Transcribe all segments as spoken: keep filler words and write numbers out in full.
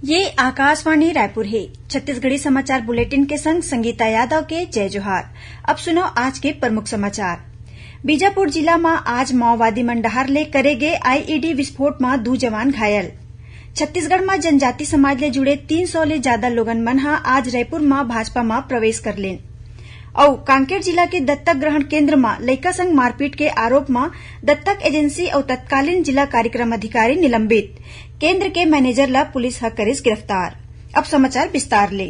ये आकाशवाणी रायपुर हे। छत्तीसगढ़ी समाचार बुलेटिन के संग संगीता यादव के जय जोहार। अब सुनो आज के प्रमुख समाचार। बीजापुर जिला म आज माओवादी मन डहार ले करे गे आईईडी विस्फोट म दू जवान घायल। छत्तीसगढ़ म जनजाति समाज ले जुड़े तीन सौ ले जादा लोगन मन ह आज रायपुर म भाजपा म प्रवेश कर लेन। अउ कांकेर जिला के दत्तक ग्रहण केंद्र म लइका संग मारपीट के आरोप म दत्तक एजेंसी अउ तत्कालीन जिला कार्यक्रम अधिकारी निलंबित। केंद्र के मैनेजर ल पुलिस ह करिस गिरफ्तार। अब समाचार विस्तार ले।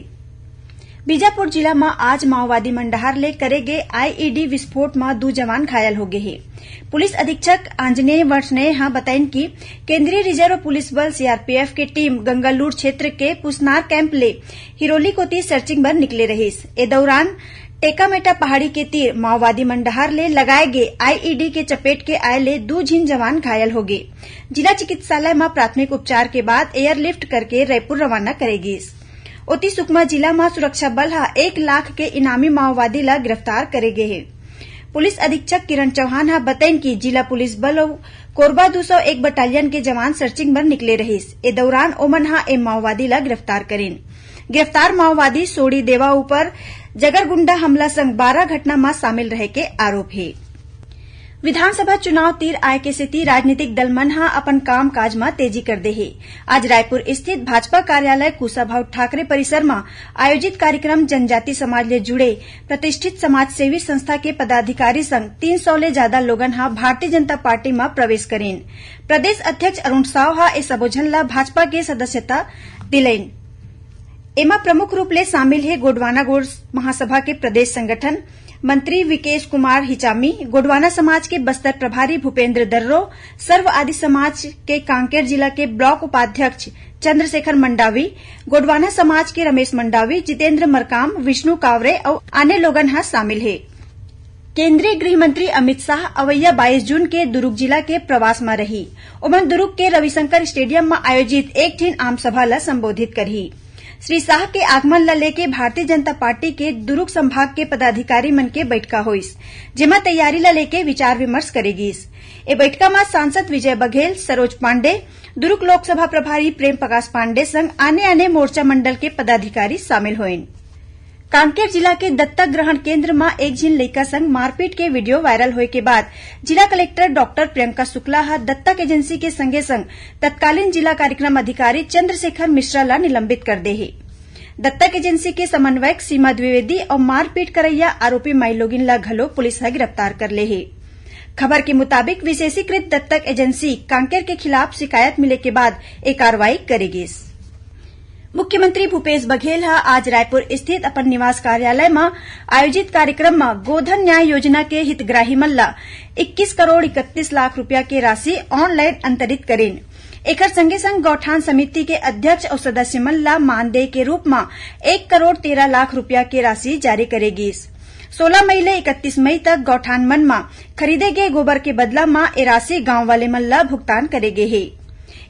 बीजापुर जिला म आज माओवादी मन डहार ले करे गे आईईडी विस्फोट म दू जवान घायल हो गे हे। पुलिस अधीक्षक आंजनेय वर्षनेय ह बताइन कि केंद्रीय रिजर्व पुलिस बल, सीआरपीएफ, के टीम गंगालूर क्षेत्र के पुसनार कैंप ले हिरोली कोति सर्चिंग बर निकले रहिस। ए दौरान टेकामेटा पहाड़ी के तीर माओवादी मन डहार ले लगाए गे आईईडी के चपेट के आए ले दू झिन जवान घायल हो गे। जिला चिकित्सालय म प्राथमिक उपचार के बाद एयरलिफ्ट करके रायपुर रवाना करे गिस। ओति सुकमा जिला म सुरक्षा बल ह एक लाख के इनामी माओवादी ल गिरफ्तार करे गे हे। पुलिस अधीक्षक किरण चौहान ह बतइन कि जिला पुलिस बल अउ कोरबा दू सौ एक बटालियन के जवान सर्चिंग बर निकले रहिस। ए दौरान ओमन ह ए माओवादी ल गिरफ्तार करिन। गिरफ्तार माओवादी सोड़ी देवा ऊपर जगरगुंडा हमला संग बारह घटना म शामिल रहे के आरोप हे। विधानसभा चुनाव तीर आए के सेती राजनीतिक दल मन ह अपन कामकाज म तेजी कर दे हे। आज रायपुर स्थित भाजपा कार्यालय कुशाभाऊ ठाकरे परिसर म आयोजित कार्यक्रम जनजाति समाज ले जुड़े प्रतिष्ठित समाजसेवी संस्था के पदाधिकारी संग तीन सौ ले जादा लोगन ह भारतीय जनता पार्टी म प्रवेश करिन। प्रदेश अध्यक्ष अरुण साव ह ए सबो झन ल भाजपा के सदस्यता दिलइन। एमा प्रमुख रूप ले शामिल हे गोंडवाना गोंड महासभा के प्रदेश संगठन मंत्री विकेश कुमार हिचामी, गोंडवाना समाज के बस्तर प्रभारी भूपेंद्र दर्रो, सर्व आदि समाज के कांकेर जिला के ब्लॉक उपाध्यक्ष चंद्रशेखर मंडावी, गोंडवाना समाज के रमेश मंडावी, जितेंद्र मरकाम, विष्णु कावरे अउ आने लोगन ह शामिल हे। केंद्रीय गृह मंत्री अमित शाह अवइया बाईस जून के दुरूग जिला के प्रवास म रही। ओमन दुरूग के रविशंकर स्टेडियम म आयोजित एक ठिन आम सभा ल संबोधित करही। श्री शाह के आगमन ल लेके भारतीय जनता पार्टी के दुरूग संभाग के पदाधिकारी मन के बइठका होइस, जेमा तैयारी ल लेके विचार विमर्श करे गिस। ए बइठका म सांसद विजय बघेल, सरोज पांडे, दुरूग लोकसभा प्रभारी प्रेम प्रकाश पांडे संग आने-आने मोर्चा मंडल के पदाधिकारी शामिल होइन। कांकेर जिला के दत्तक ग्रहण केंद्र म एक झिन लइका संग मारपीट के वीडियो वायरल होए के बाद जिला कलेक्टर डॉक्टर प्रियंका शुक्ला ह दत्तक एजेंसी के संगे-संग तत्कालीन जिला कार्यक्रम अधिकारी चंद्रशेखर मिश्रा ल निलंबित कर दे हे। दत्तक एजेंसी के समन्वयक सीमा द्विवेदी अउ मारपीट करइया आरोपी माईलोगिन ल घलो पुलिस ह गिरफ्तार कर ले हे। खबर के मुताबिक, विशेषीकृत दत्तक एजेंसी कांकेर के खिलाफ शिकायत मिले के बाद ए कार्रवाई करे गिस। मुख्यमंत्री भूपेश बघेल ह आज रायपुर स्थित अपन निवास कार्यालय म आयोजित कार्यक्रम म गोधन न्याय योजना के हितग्राही मन ल इक्कीस करोड़ इकतीस लाख रुपया के राशि ऑनलाइन अंतरित करिन। एखर संगे-संग गौठान समिति के अध्यक्ष अउ सदस्य मन ल मानदेय के रूप म एक करोड़ तेरह लाख रुपया के राशि जारी करे गिस। सोलह मई ले इकतीस मई तक गौठान मन म खरीदे गे गोबर के बदला म ए राशि गांव वाले मन ल भुगतान करे गे हे।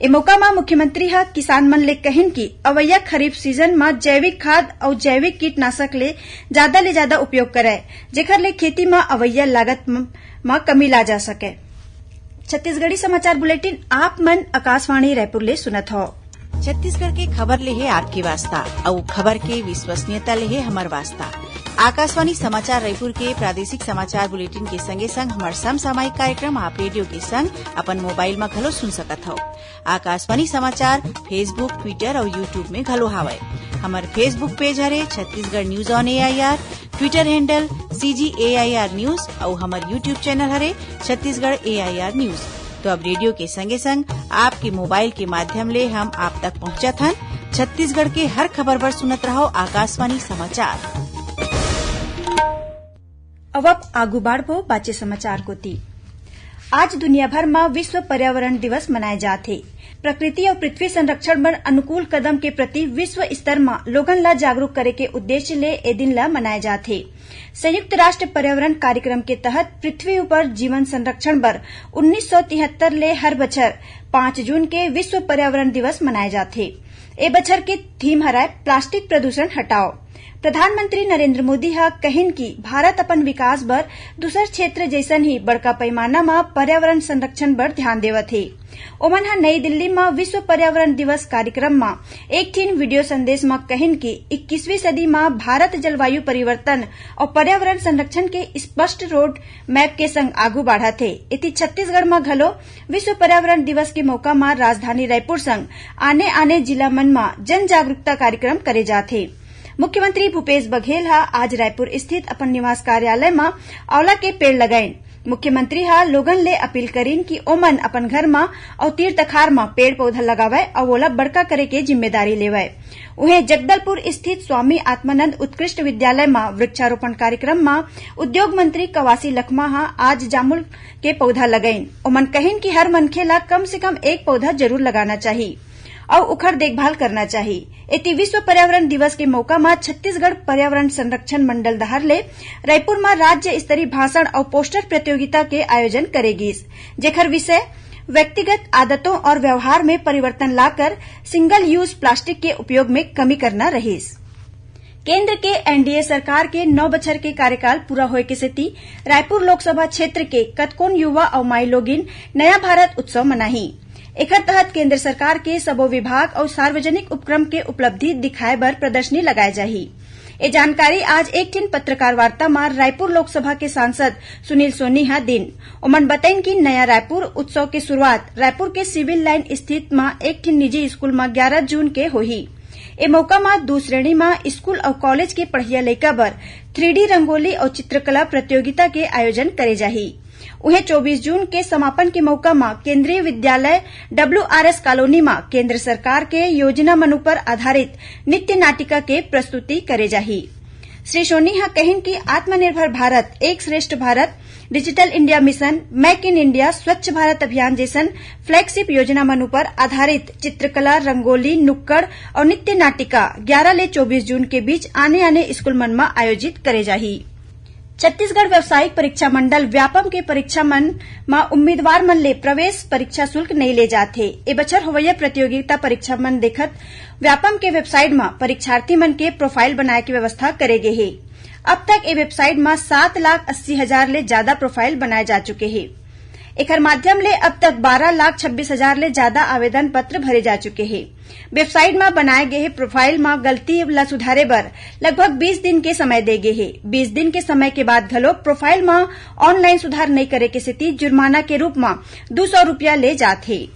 ए मौका म मुख्यमंत्री ह किसान मन ले कहिन कि अवइया खरीफ सीजन म जैविक खाद अउ जैविक कीटनाशक ले जादा ले जादा उपयोग करय, जेखर ले खेती म अवइया लागत म, म कमी ला जा सकय। छत्तीसगढ़ी समाचार बुलेटिन आप मन आकाशवाणी रायपुर ले सुनत हव। छत्तीसगढ़ के खबर ले हे आपके वास्ता, अउ खबर के विश्वसनीयता ले हे हमर वास्ता। आकाशवाणी समाचार रायपुर के प्रादेशिक समाचार बुलेटिन के संगे संग हमर समसामयिक कार्यक्रम आप रेडियो के संग अपन मोबाइल म घलो सुन सकत हव। आकाशवाणी समाचार Facebook, Twitter अउ YouTube में घलो हावय। हमर Facebook पेज हरे Chhattisgarh news on AIR, Twitter handle CG AIR news अउ हमर YouTube चैनल हरे छत्तीसगढ़ एआईआर न्यूज। तो अब रेडियो के संगे संग आपके मोबाइल के माध्यम ले हम आप तक पहुंचत हन। छत्तीसगढ़ के हर खबर बर सुनत रहव आकाशवाणी समाचार। अब आप आगू बाढ़बो बाचे समाचार कोति। आज दुनिया भर म विश्व पर्यावरण दिवस मनाए जात हे। प्रकृति अउ पृथ्वी संरक्षण बर अनुकूल कदम के प्रति विश्व स्तर म लोगन ल जागरूक करे के उद्देश्य ले ए दिन ल मनाए जात हे। संयुक्त राष्ट्र पर्यावरण कार्यक्रम के तहत पृथ्वी ऊपर जीवन संरक्षण बर उन्नीस सौ तिहत्तर ले हर बछर पाँच जून के विश्व पर्यावरण दिवस मनाए जाथे। ए बछर के थीम हरय प्लास्टिक प्रदूषण हटाओ। प्रधानमंत्री नरेंद्र मोदी ह कहिन कि भारत अपन विकास बर दूसर क्षेत्र जइसन ही बड़का पैमाना म पर्यावरण संरक्षण बर ध्यान देवत हे। ओमन ह नई दिल्ली म विश्व पर्यावरण दिवस कार्यक्रम म एक ठिन वीडियो संदेश म कहिन कि इक्कीसवीं सदी म भारत जलवायु परिवर्तन अउ पर्यावरण संरक्षण के स्पष्ट रोड मैप के संग आगू बढ़त हे। एती छत्तीसगढ़ म घलो विश्व पर्यावरण दिवस के मौका म राजधानी रायपुर संग आने-आने जिला मन म जन जागरूकता कार्यक्रम करे जात हे। मुख्यमंत्री भूपेश बघेल ह आज रायपुर स्थित अपन निवास कार्यालय म आंवला के पेड़ लगाइन। मुख्यमंत्री ह लोगन ले अपील करिन कि ओमन अपन घर म अउ तीर तखार म पेड़ पौधा लगावय अउ ओला बड़का करे के जिम्मेदारी लेवय। उहें, जगदलपुर स्थित स्वामी आत्मानंद उत्कृष्ट विद्यालय म वृक्षारोपण कार्यक्रम म उद्योग मंत्री कवासी लखमा ह आज जामुन के पौधा लगाइन। ओमन कहिन कि हर मनखे ला कम से कम एक पौधा जरूर लगाना चाही अउ उखर देखभाल करना चाही। एती विश्व पर्यावरण दिवस के मौका म छत्तीसगढ़ पर्यावरण संरक्षण मंडल डहार ले रायपुर म राज्य स्तरीय भाषण अउ पोस्टर प्रतियोगिता के आयोजन करे गिस, जेखर विषय व्यक्तिगत आदतों और व्यवहार में परिवर्तन लाकर सिंगल यूज प्लास्टिक के उपयोग में कमी करना रहिस। केंद्र के एनडीए सरकार के नौ बछर के कार्यकाल पूरा होए के सेती रायपुर लोकसभा क्षेत्र के कतकोन युवा अउ माईलोगिन नया भारत उत्सव मनाही। एखर तहत केंद्र सरकार के सबो विभाग अउ सार्वजनिक उपक्रम के उपलब्धि दिखाए बर प्रदर्शनी लगाए जाही। ए जानकारी आज एक ठिन पत्रकार वार्ता म रायपुर लोकसभा के सांसद सुनील सोनी ह दिन। ओमन बतइन कि नया रायपुर उत्सव के शुरुआत रायपुर के सिविल लाइन स्थित म एक ठिन निजी स्कूल म ग्यारह जून के होही। ए मौका म दू श्रेणी म स्कूल अउ कॉलेज के पढ़इया लइका बर थ्री डी रंगोली अउ चित्रकला प्रतियोगिता के आयोजन करे जाही। उहें, चौबीस जून के समापन के मौका म केंद्रीय विद्यालय डब्ल्यूआरएस कॉलोनी म केंद्र सरकार के योजना मन उपर आधारित नृत्य नाटिका के प्रस्तुति करे जाही। श्री सोनी ह कहिन कि आत्मनिर्भर भारत, एक श्रेष्ठ भारत, digital India mission, make in India, स्वच्छ भारत अभियान जइसन फ्लैगशिप योजना मन उपर आधारित चित्रकला, रंगोली, नुक्कड़ अउ नृत्य नाटिका ग्यारह ले चौबीस जून के बीच आने-आने स्कूल मन म आयोजित करे जाही। छत्तीसगढ़ व्यावसायिक परीक्षा मंडल, व्यापम, के परीक्षा मन म उम्मीदवार मन ले प्रवेश परीक्षा शुल्क नइ ले जात हे। ए बछर होवइया प्रतियोगिता परीक्षा मन देखत व्यापम के वेबसाइट म परीक्षार्थी मन के प्रोफाइल बनाए के व्यवस्था करे गे हे। अब तक ए वेबसाइट म सात लाख अस्सी हजार ले जादा प्रोफाइल बनाए जा चुके हे। एखर माध्यम ले अब तक बारह लाख छब्बीस हजार ले जादा आवेदन पत्र भरे जा चुके हे। वेबसाइट म बनाए गे हे प्रोफाइल म गलती ल सुधारे बर लगभग बीस दिन के समय दे गे हे। बीस दिन के समय के बाद घलो प्रोफाइल म ऑनलाइन सुधार नइ करे के सेती जुर्माना के रूप म दू सौ रुपया ले जात हे।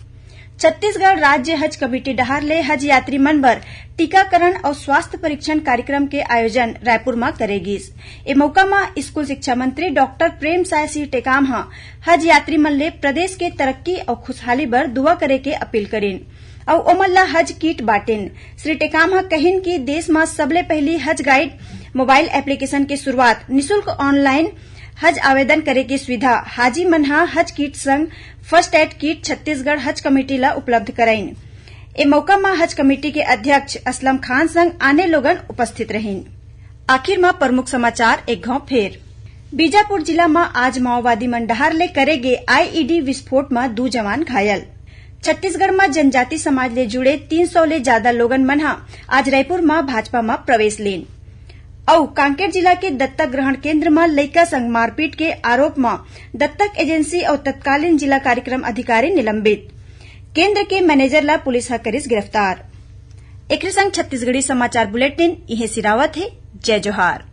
छत्तीसगढ़ राज्य हज कमेटी डहार ले हज यात्री मन बर टीकाकरण अउ स्वास्थ्य परीक्षण कार्यक्रम के आयोजन रायपुर म करे गिस। ए मौका म स्कूल शिक्षा मंत्री डॉक्टर प्रेमसाय सिंह टेकाम ह हज यात्री मन ले प्रदेश के तरक्की अउ खुशहाली बर दुआ करे के अपील करिन अउ ओमन ल हज किट बांटिन। श्री टेकाम ह कहिन कि देश म सबले पहिली हज गाइड मोबाइल एप्लीकेशन के शुरुआत, निशुल्क ऑनलाइन हज आवेदन करे के सुविधा, हाजी मन ह हज किट संग फर्स्ट एड किट छत्तीसगढ़ हज कमेटी ल उपलब्ध कराइन। ए मौका म हज कमेटी के अध्यक्ष असलम खान संग आने लोगन उपस्थित रहिन। आखिर म प्रमुख समाचार एक घाव फेर। बीजापुर जिला म आज माओवादी मन डहार ले करे गे आईईडी विस्फोट म दू जवान घायल। छत्तीसगढ़ म जनजाति समाज ले जुड़े तीन सौ ले जादा लोगन मन ह आज रायपुर म भाजपा म प्रवेश लीन। अउ कांकेर जिला के दत्तक ग्रहण केंद्र म लइका संग मारपीट के आरोप म दत्तक एजेंसी अउ तत्कालीन जिला कार्यक्रम अधिकारी निलंबित। केंद्र के मैनेजर ल पुलिस ह करिस गिरफ्तार। एकरे संग छत्तीसगढ़ी समाचार बुलेटिन इहें सिरावत हे। जय जोहार।